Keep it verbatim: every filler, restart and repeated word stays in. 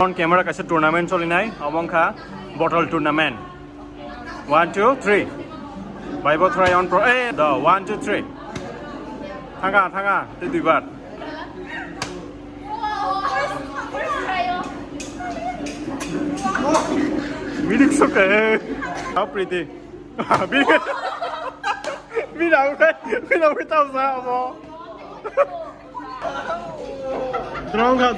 On camera kaisa tournament cholinai, obo wngkha bottle tournament. One, two, three. Baibo try on pro. Eh, do, one, two, three. Thanga, thanga, tei duibar. Midik soke. How pretty. Bini, bini, bini, bini, bini, tau sa abo. Drone kha,